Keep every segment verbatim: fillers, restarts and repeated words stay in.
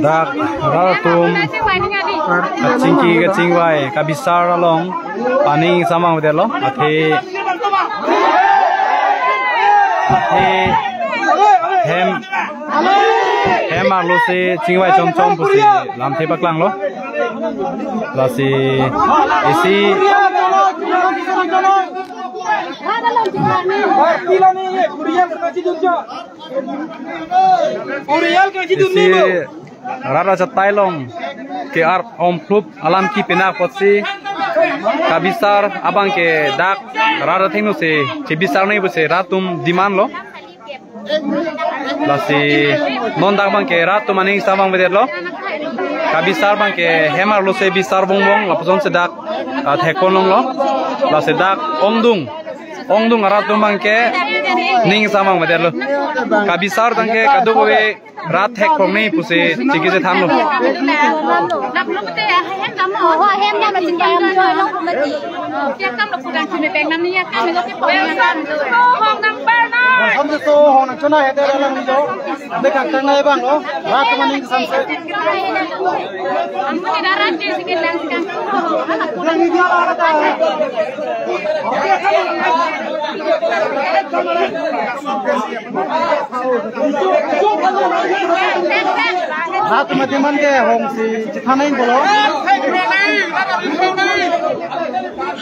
Dak rat atum kachingki kachingvai kabisar along aning samang vedetlo, athe athe hem hem arlo si chingvai chomchom pusi lamthe paklanglo. Lasi isi isi rat achatai along ke-ar om phlup alam kepi na apotsi kabisar abang ke dak rat athengno si chebisar nangji pusi rat atum demand lo. Lasi non dak abang ke rat atum aning samang vedetlo. Kabisar abang ke hem arlo si bisar bongbong lapuson si dak, ah, thekpon longlo. Lasi dak ongdung ongdung arat atum abang ke ning samang vedetlo. Kabisar abang ke kadokave rat thek phrong nangji pusi chingki chethanlo. Samse so hong nang chona hede alang nijo. Bekak tang nai abang lo. Rat atum aning samse. Rat atum aning ke hong si chethan nangji pulo.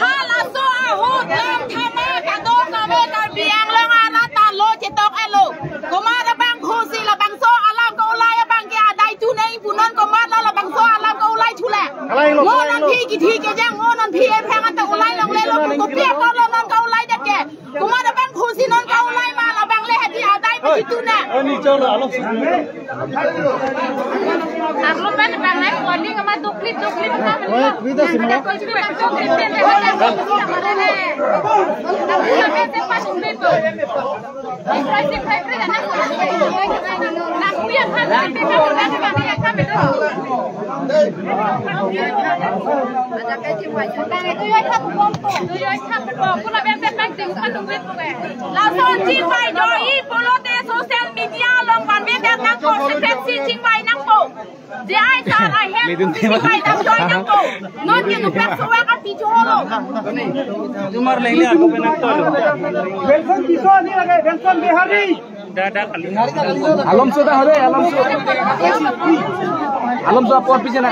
Halaso ahut lam thana kadokave Karbi Anglong arat ta lo chetok-etlo. Komat abang phusi labangso alam ke-ulai abang ke adai thu nangji pu, non komatlo labangso alam ke-ulai thule. Kalai lo, kalai lo. Mo non phi kithi kejang, mo non phi epheng anta ulai longlelo, kopi akorlo non ke-ulai det ke. Komat abang phusi non ke-ulai ma, labang le hadi adai pachithu na. Oi, ni cholo, alo. Arlo pen bang nai warning ama dukli dukli na. Oi, vida sih, mana? Dukli pen dukli pen. Lason chingvai joi pulote social media along vanve pen nangkok, sepensi chingvai nangpo. J I sir, I have chingvai nangpo. Non ke nuprak suak api cholo. Tumar lele ako pe nangtolo. Wilson Tisso ni lage, Wilson Bihari. Alomso da hore, Alomso. Alomso apor pije na.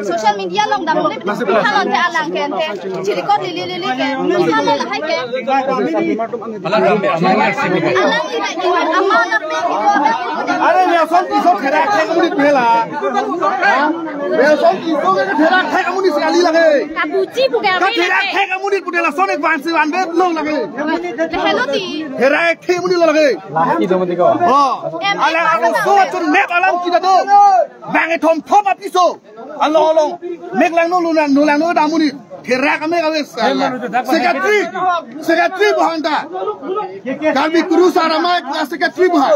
Social media along dam le, halon te alang ke ante. Chirikot lili lili ke. Halon lahai ke. Alang ini ke ama anak me. Are Wilson Tisso therak thek amonit pu hela. Ha? Wilson Tisso ke therak thek amonit si kali lage. Kabuji pu ke. Ka therak thek amonit pu de lason ek vansi vanve lo lage. Hello ti. Therak thek amonit lo lage. Laki do mati ko. Oh. Alang alang so chun mek alam kita do. Bang ethom thom apiso. Along along. Mek langno lunang, nulangno da amonit. Therak amek aves. Secretary. Secretary buhang ta. Karbi Kuru Sarama secretary buhang.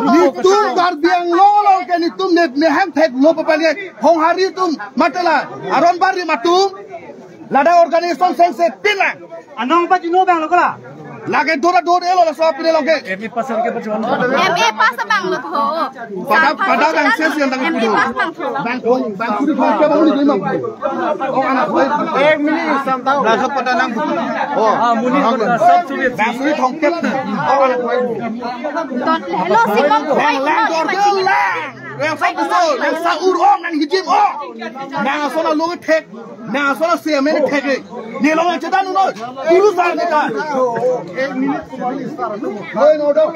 Netum Karbi Anglong along ke netum ne, ne hang thek lo papan ke. Honghari atum matela. Aron bari matum. Ladak organization sengse pinlang. Anong pachino abang lo kola? Lake dora dor elo laso pine longke. M A pass ke pachon. M A pass abang lo ho. Pada, pada bang ses yang tang M A kudu. Pass abang lo. Bang kong, bang kudu kong ke bang kudu kong. Oh, anak koi. Ek minit sam tau. Laso pada nang. Oh. Ah, muni pada sab sulit. Bang kudu kong ke. Oh, anak koi. Don hello si kong. Lang, lang, dor, dor, lang. Lang sa puso, lang sa ur ong, nang hijim ong. Nang ason along thek. Nang ason ase amen thek. Ni long chetan noi. Puru sar ni ta. Law and order.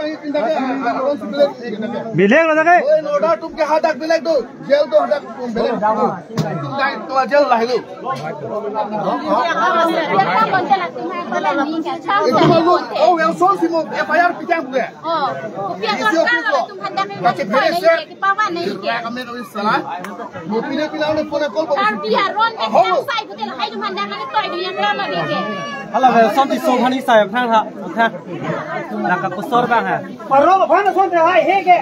Bilek lo ta ke. Law and order tum ke hadak bilek do. Jail do hadak tum bilek. Tum dai to jail lahilu. Itu malu. Oh, yang son si mo F I R pitang ke. Oh, kopi akorta lo tum hadak ni. Pakai bere se. Kami kami salah. Mo pine pine udah phone call. Karbi aron ke sai betul hai tum hadak ni toy dia drama ni ke. Hala ve son ti so hani sai aphan ha. Aphan. Nang ka kusor bang ha. Paro aphan son te hai he ke.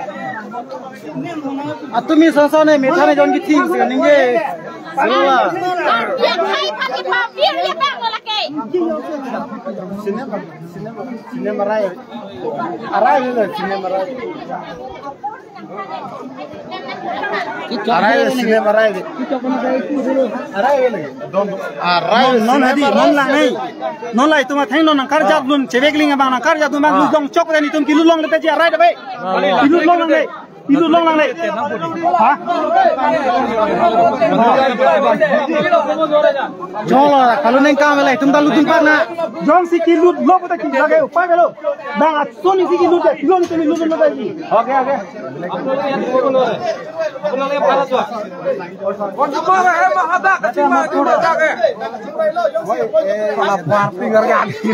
Atumi son son ne metha ne jon ki thing se ninge. Sila. Karbi akhai phan ni pa pir ya bang lo lake. Cinema, cinema, cinema rai. Arai le, cinema rai. Arai le, cinema rai le. Arai le. Don, arai le, non, non hadi, cinema non rai lang le. Nai. Non lai tum atheng non nang karjap lun, chevek ling abang nang karjap lun bang, ah, lun dong chok le ni tum kilu long le ta ji arai ta be. Ah. Kilu long lang le. Ilu long lang le. Ha? Jolo, kalau neng kam le, tum dalu tum pak na. Jongsi kilut lo puta ki lage upai lo. Bang atsun isi kilut ya, kilut itu lut lo lagi. Oke, oke. Kalau party ngerti.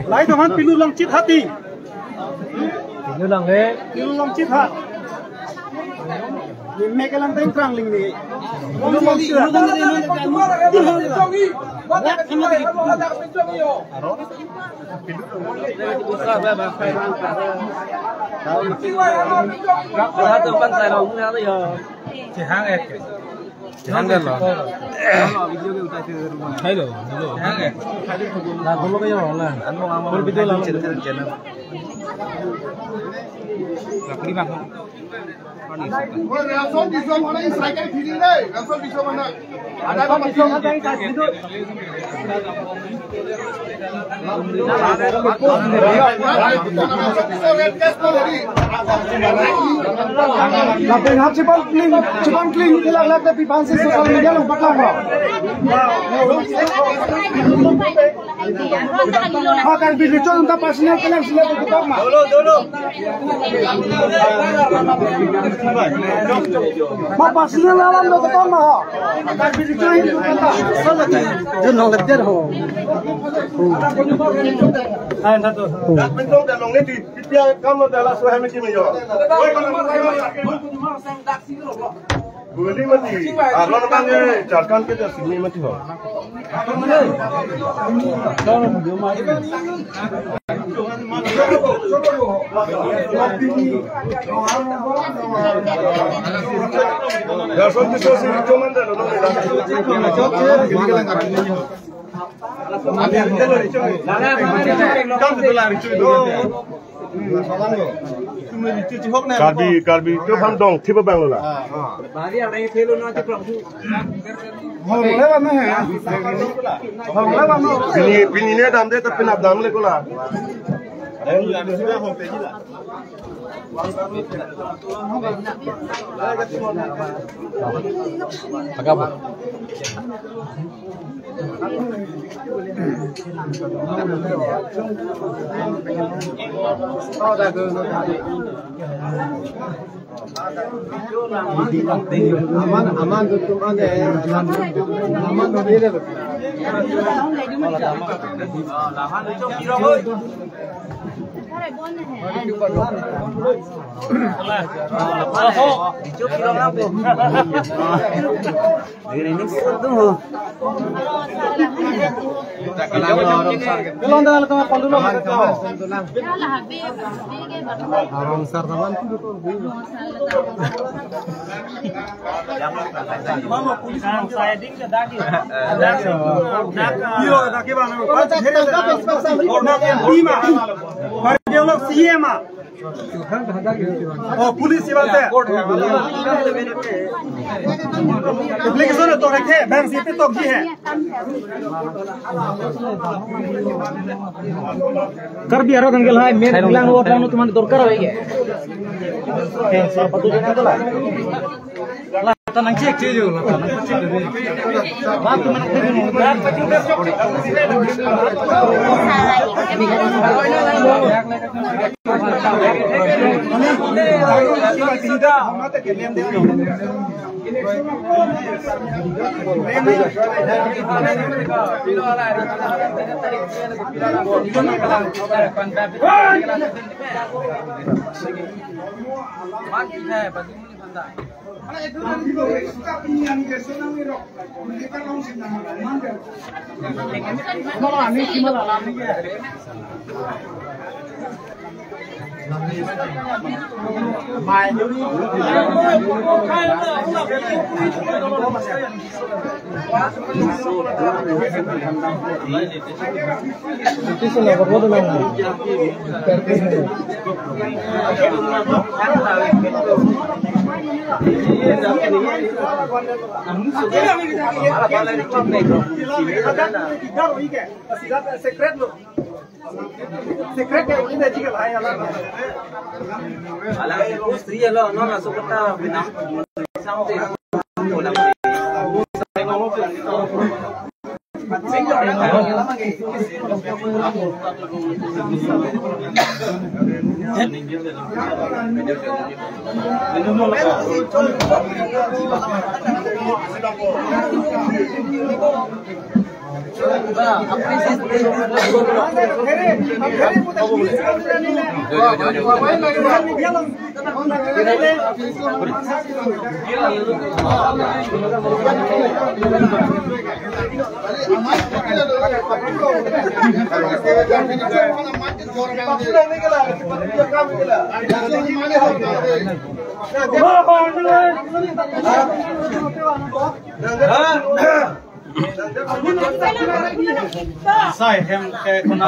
Lai dohan pilu long chit hati. Pilu long le. Pilu long chit ha. Ni mekelang teng trang ling ni. Pilu long chit ha. Chihang ek. Chihang dan lo. Hello, hello. Chihang ek. Lagu lo kayo la. Full video la. Lakri bang. Oi, rason disom hana, cycle phiri dei, rason disom hana. Ada apa masih? Lapen hap chipam kling, chipam kling, ilak lak tapi pansi social media lo patlang lo. Ha, Karbi Recho Jumta personal kelang sila ketok ma. Dulu, dulu. Ma personal alam lo ketok ma, ha. Karbi Recho Jumta. Jun nong leter ho. Hai, satu. Dak pintu dan nong neti, pipia kamu dalam suami kimi yo. Guli mati. Aron bang, eh, Jharkhand ke dah sini mati ho. Dah son tu so sini cuman dah lo. Karbi, Karbi, tu kan dong, tiba bang lo la. Pini, pini ne dam de, tapi nap dam le ko la. Agak apa? Aman, aman, tutum ane, aman, aman, aman. Belong dengan teman pandu lo. Arong sar teman. Mama, police. Kang, saya ding ke dagi. Dagi. Iyo, dagi bang. Orang tak tangkap, inspeksi. Orang yang lima. Baru dia orang C M ah. Oh, police si bang teh. Application to rakhe, bang si pe to ki hai. Karbi aro tanggal hai, men bilang lo, tang lo, teman dorkar hai ke? Eh, sir, patu jana to la. La, ta nang check, check jo, la, ta nang check jo. Ba, tu mana check jo. Secret lo. Secret ke ini juga lah ya lah. Ala, eh, istri ya lo, no, masuk kota, binang.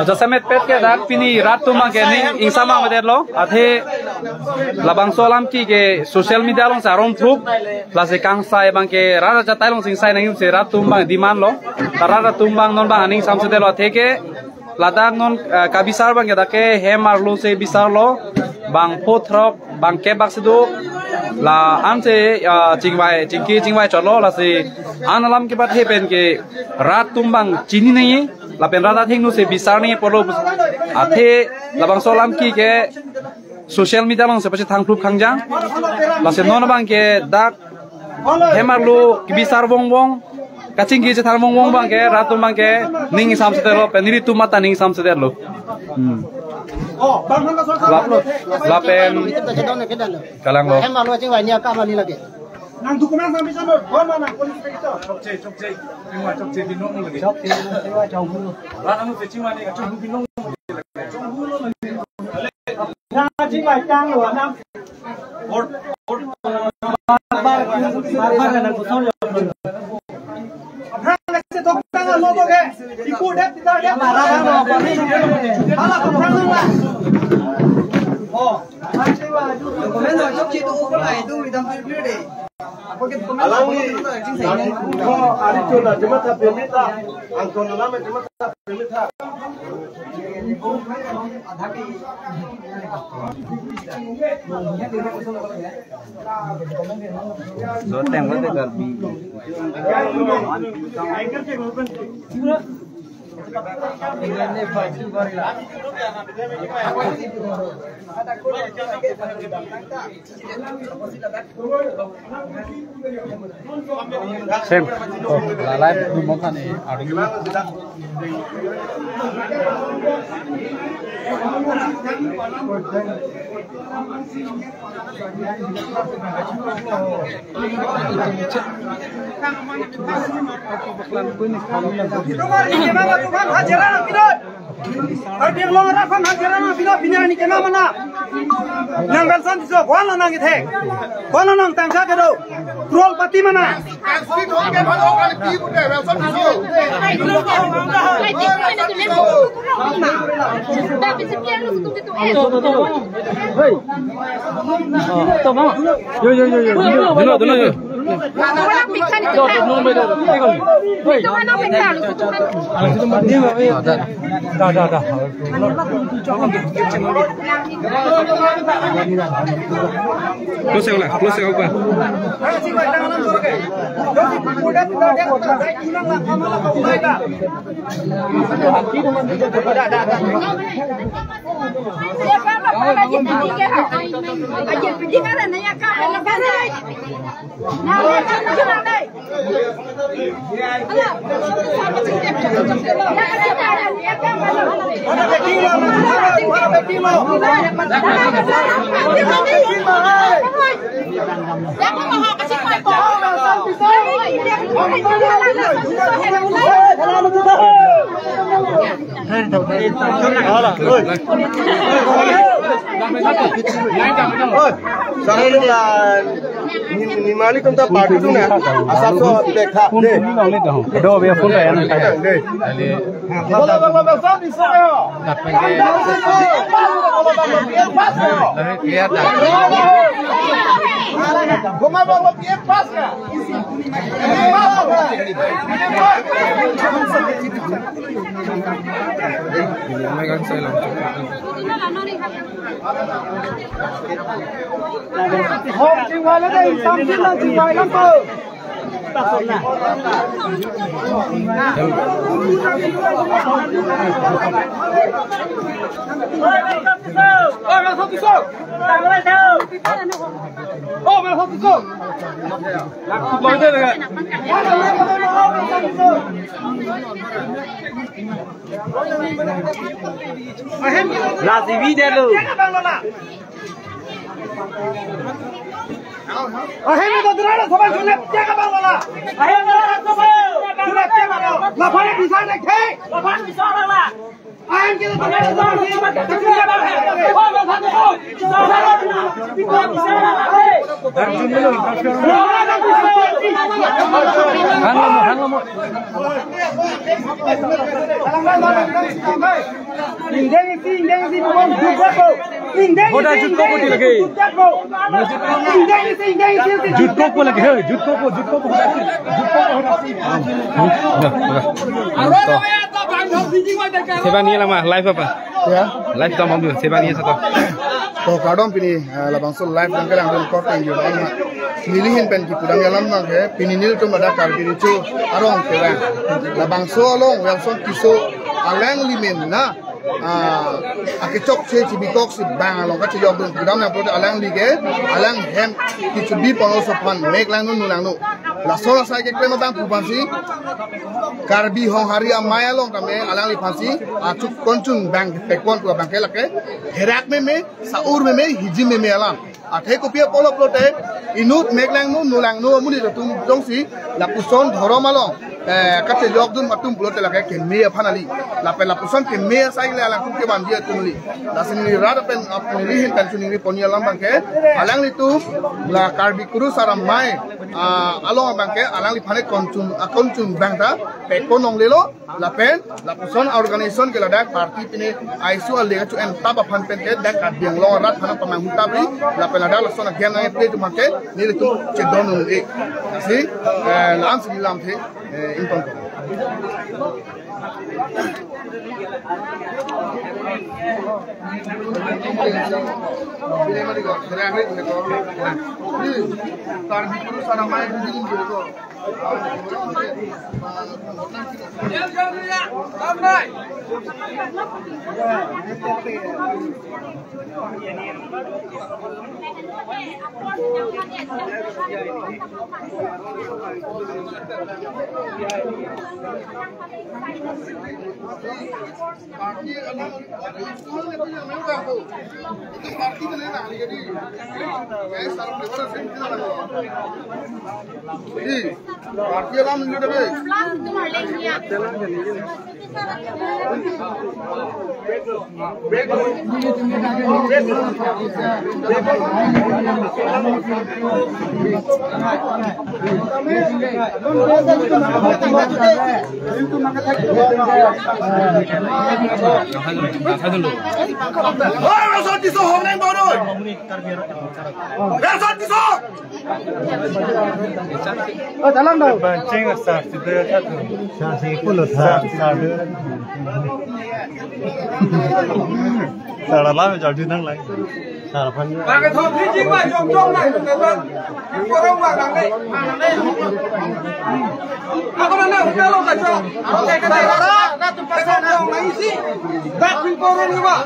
Jasemet pet ke dak pini rat atum abang ke ning ingsam avedetlo, athe labangso alam ke social media along si arum thuk, lasi kangsai abang ke rat achatai along si ingsai nangji pusi rat atum abang demand lo, ta rat atum abang non abang aning samsedetlo, athe ke ladak non, eh, kabisar abang ke dak ke hem arlo si bisarlo, bang pho throk, bang kep bak si do, la an si, eh, chingvai, chingki chingvai chotlo, lasi an alam ke pathe pen ke rat atum abang chini nangji, lapen rat athengno si bisar nangji apotlo, athe labangso alam ke ke social media along si pachethang phlup khangjang, lasi non abang ke dak hem arlo kebisar vongvong, kachingki chethang vongvong abang ke rat atum abang ke ning samsedetlo, pen nelitum mate ning samsedetlo. Hmm. Lap-, lapen kalanglo. Hem arlo chingvai ni akam ali lagi. Nang dokumen nang bisa lo, goma nang police kita. Chokche, chokche. Chingvai chokche binong lagi. Chokche, chingvai chokche. Rat atum chingvai ni chokche binong. Alangli, ari chula jema tha pemita, angkon lama jema tha pemita. So, teng bote Karbi. Sem. Oh, lalai belum makan nih. Aduh. Arbi along rat aphan hajira nangpidun, pini arni kemamana. Nang Welson Tisso, ko-an lo nang kethek, ko-an lo nang tangka kedo, crorepati mana. Hey. Yo, yo, yo, yo. Dolo, dolo, yo. Da, da, da. Close lang, close lang. Sarang ni la, ni, ni malik tum ta party tu na, asap so dekha de. Do, biar phone ya. De. Last video lo. Ahem, ito, dura na, sabay, sunat, tiyak abang wala. Ahem, dura na, sabay, sunat, tiyak abang. Laphan bisa na, khe. Laphan bisa na. Ahem, kita, dura na, sabay, sunat, tiyak abang. Hang lama, hang lama. Indeng isi, indeng isi, bumang jutko ko. Indeng isi, jutko ko indeng isi, lagi. Jutko ko. Indeng isi, indeng isi, isi. Jutko ko lagi, he, jutko ko, jutko ko. Jutko ko. Seba ni lama, live apa? Ya. Live ta mambu, seba ni satu. To kardom pini, eh, labangso live nangkelang dun korte yun. Nelihin pen kipudam alam nang he, pini nelitum ada Karbi Riso Arong kevang. Labangso along, Welson Tisso alangli amen na. Ah, akechokche chibikok si bang along kachejok dun pudam nang pulote alangli ke, alang hem kechobi pon oso aphan, mek langno nu langno. Laso lasai keklem abang pu aphansi, Karbi Honghari amei along tame alangliphansi, achuk konchun bang pekon pu abang ke lake, herak meme, sa-ur meme, hijim meme alam. Athe kopi apotlo pulote, inut mek langno nu langno amonit atum jongsi lapuson dhorom along, eh, kachejok dun atum pulote lake keme aphan kali. Lapen lapuson keme asai le alangtum kevanji atum kali. Lasi neli rat pen, ah, nelihin pen choningri pon alam abang ke, alanglitum la Karbi Kurusar Amei, ah, along abang ke alangliphan konchun, ah, konchun bang ta pekon longlelo. Lapen lapuson organization ke ladak party pine aisu ale kachu-en tap aphan pen ke dak Karbi Anglong arat aphan pamanghu tap ri, lapen ladak lason agen nang play atum ke nelitum chedon un-e. Lasi, eh, lam si lam the, eh, ingtong ko. Karbi Kurusar Amei. Oi, Rason Tisso hong nang baru. Rason Tisso. Oh, dalam dong. Bancing asar sida satu. Sar si pulo sar sar. Sar alam jadi nang lai. Sar pan. Pakai topi jing lah, jong jong lah. Korong bang nang ni. Ako na na, hotel lo kacho. Hotel ka na. Ako na na isi. Dak pin korong ni ba.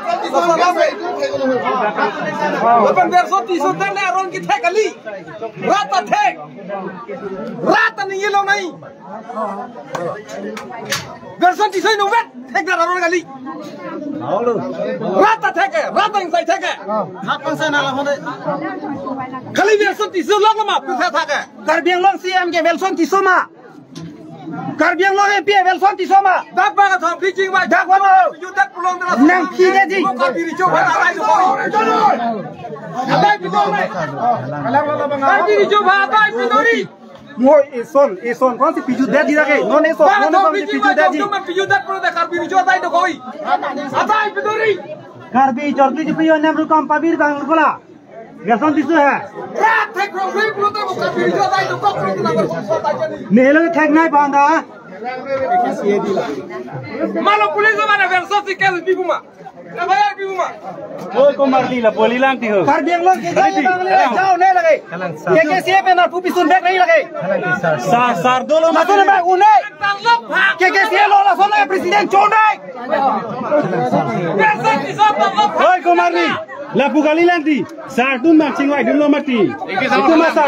Lapen Rason Tisso dan na rong kithek kali. Rat ta thek. Rat ta ningje lonang. Rason Tisso inutvet thek dak aron kali. Rat ta thek, rat ta ingsai thek. Kali Rason Tisso lok ma, pisa thek. Karbi Anglong C M ke Rason Tisso ma. Karbi Anglong M P Rason Tisso ma. Dak ba ka thom phi jing ba. Dak ba no. Yu dak pulong dak. Nang phi ne di. Karbi Riso ba atai do. Atai pidori. Karbi Riso ba atai pidori. Mo ison, ison kon si piju det di lake. Non ison, non ison si piju det di. Piju det pulong dak Karbi Riso atai do koi. Atai pidori. Karbi jorgi ji piyo nem rukam pabir bang kola. Rason Tisso hai. Rat thek rong rip lo ta bukan diri jota itu kok rong na bersumpah aja nih. Nelo thek nai bang da. Malo police mana verso si kel bi buma. Apa ya bi buma? Oi, Komarli, la poli lang ti ho. Karbi Anglong ke jai bang le jao ne lage. Ke ke siap na pupi sun bek nahi lage. Sar sar dolo. Masuk na bang une. Ke ke siap lo la sona president chonai. Oi, Komarli, lapu kali lang ti. Sar tun bang chingvai dun lo mati. Itu ma sar.